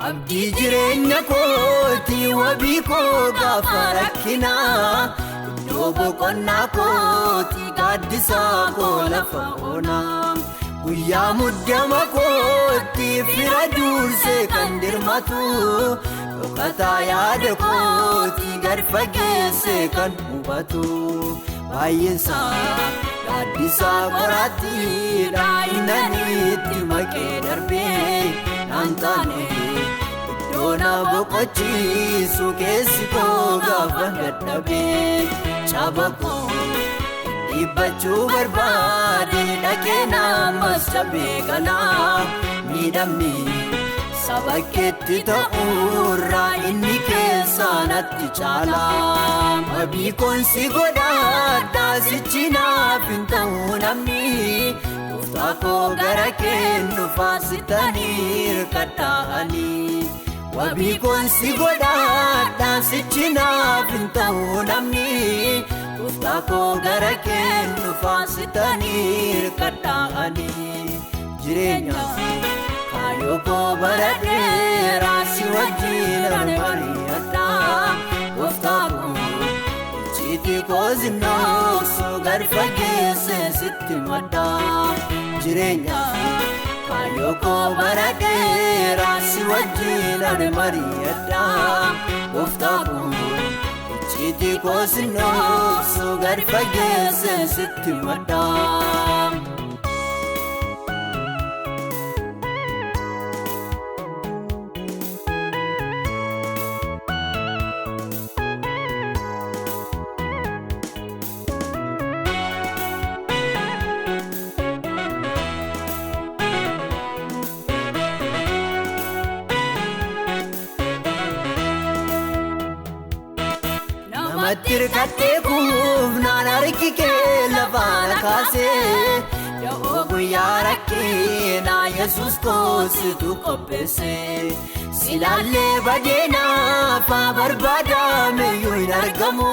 Abdii jireenya kooti wabii koo gaafa rakkinaa iddoo boqonnaa kooti gaaddisaa koo lafa onaa guyyaa muddama kooti fira dursee kan dirmatu dhokataa yaada kooti gad fageessee kan hubatu baay'eensaa gaaddisaa qoraattiidha innanitti maqee darbee naan taane. Iddoo na boqochiisu keessi koo gaafa dadhabee caba koo dhiibbachuu barbaade dhaqee namas cabee galaa miidhamni saba keetti ta'uurraa inni keessaa natti caalaa. Wabii koon si godhadhaa sichi naaf hin ta'u namni. Gooftaa koo gara kennu faasitanii hirkadhaanii. Wabii koon si godhadhaa sichi naaf hin ta'u namni. Gooftaa koo gara kennu faasitanii hirkadhaanii. Jireenyaaf kaayyoo koo bara dheeraa si wajjin mari'adhaa. Gooftaa koo icciitii koo zinnooksu gad fageessee sitti maddaa. Jireenyaaf kaayyoo koo bara dheeraa si wajjin mari'adhaa. Gooftaa koo icciitii koo zinnooksu gad fageessee sitti maddaa. Namatti hirkadhee kuufnaan harki kee lafaan kaasee da'oo guyyaa rakkinaa Yesuus koositu qopheesse. Silaallee badeenaafaa barbaadameyyuu hin argamu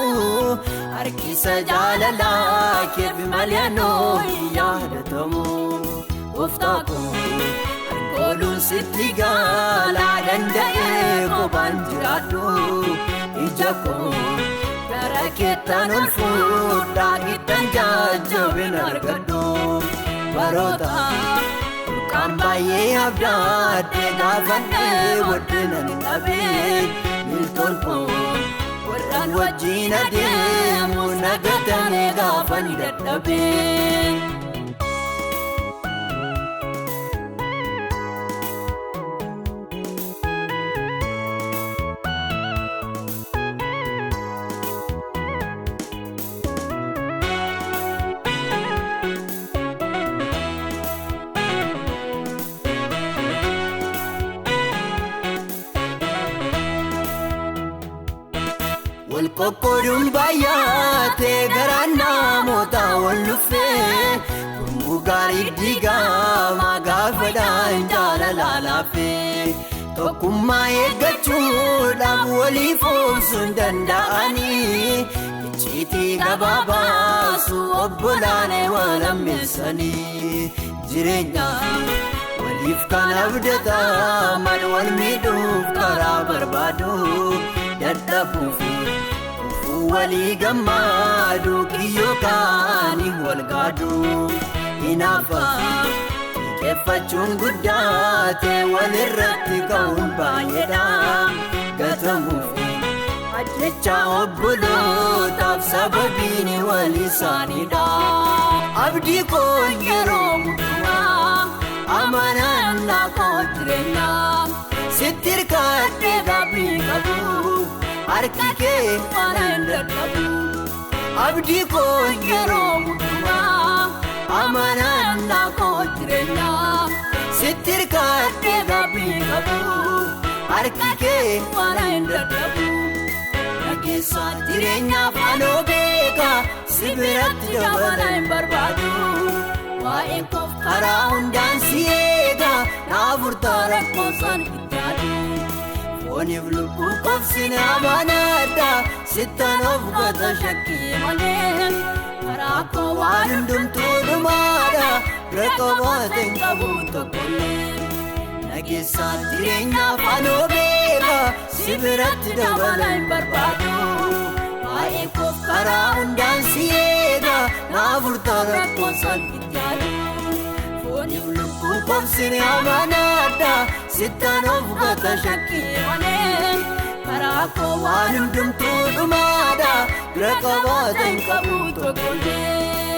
harkisa jaalalaa keef malee anoo hin yaadatamu. Gooftaa koo harkooluun sitti gaalaa danda'ee kophaan jiraadhu ija koo. Gara keettaan ol fuudhaa giddan jajjabina argadhu. Baroota burqaan baay'ee abdaadhee gaafannee waddina ni dhabee miltoon koo warraan wajjin adeemu nagatanii gaafa ni dadhabee. Wal qoqqooduun baay'atee garaan namoota wal dhufee gurmuu gaarii diigamaa gaafadhaan jaalalaa laafee tokkummaa eeggachuudhaaf waliif obsuu hin danda'anii icciitii gabaabaasu obbolaane wal hammeessanii jireenya waliif kan abdataman wal miidhuuf karaa barbaadu dadhabuuf kufuu walii gammaadu kiyyoo kaanii wal gaadu hinaafa xiqqeeffachuun guddaate walirratti ka'uun baay'eedha gatamuuf ajjecha obbolootaaf sababiin wal isaaniidha. Abdii koo yeroo hundumaa amanannaa koo jireenyaa sitti hirkadhee gaabbii qabu harki kee waan hin dadhabu. Abdii koo yeroo hundumaa amanannaa koo jireenyaa sitti hirkadhee gaabbii qabu harki kee waan hin dadhabu. Nageessaa jireenyaaf anoo beeka si biratti dabala hin barbaadu. Waa'ee koof karaa hundaan si eega naaf furtaa lakkoofsaan itti yaadu. Fooniif lubbuu koof si amanadha sittan of gata shakkii malee. Karaa koo waan hundumtuu dhumaadha bira qabaate hin qabu tokkollee. Nageessaan jireenyaaf anoo beeka, si biratti dabala hin barbaadu. Waa'ee koof karaa hundaan si eega, naa furtaa rakkoon salphitti yaadu. Fooniif lubbuu koomsine amanaadha, sittaan of gata shakkii malee. Karaa koo waan hundumtuu dhumaadha, bira qabaata hin qabu tokkollee.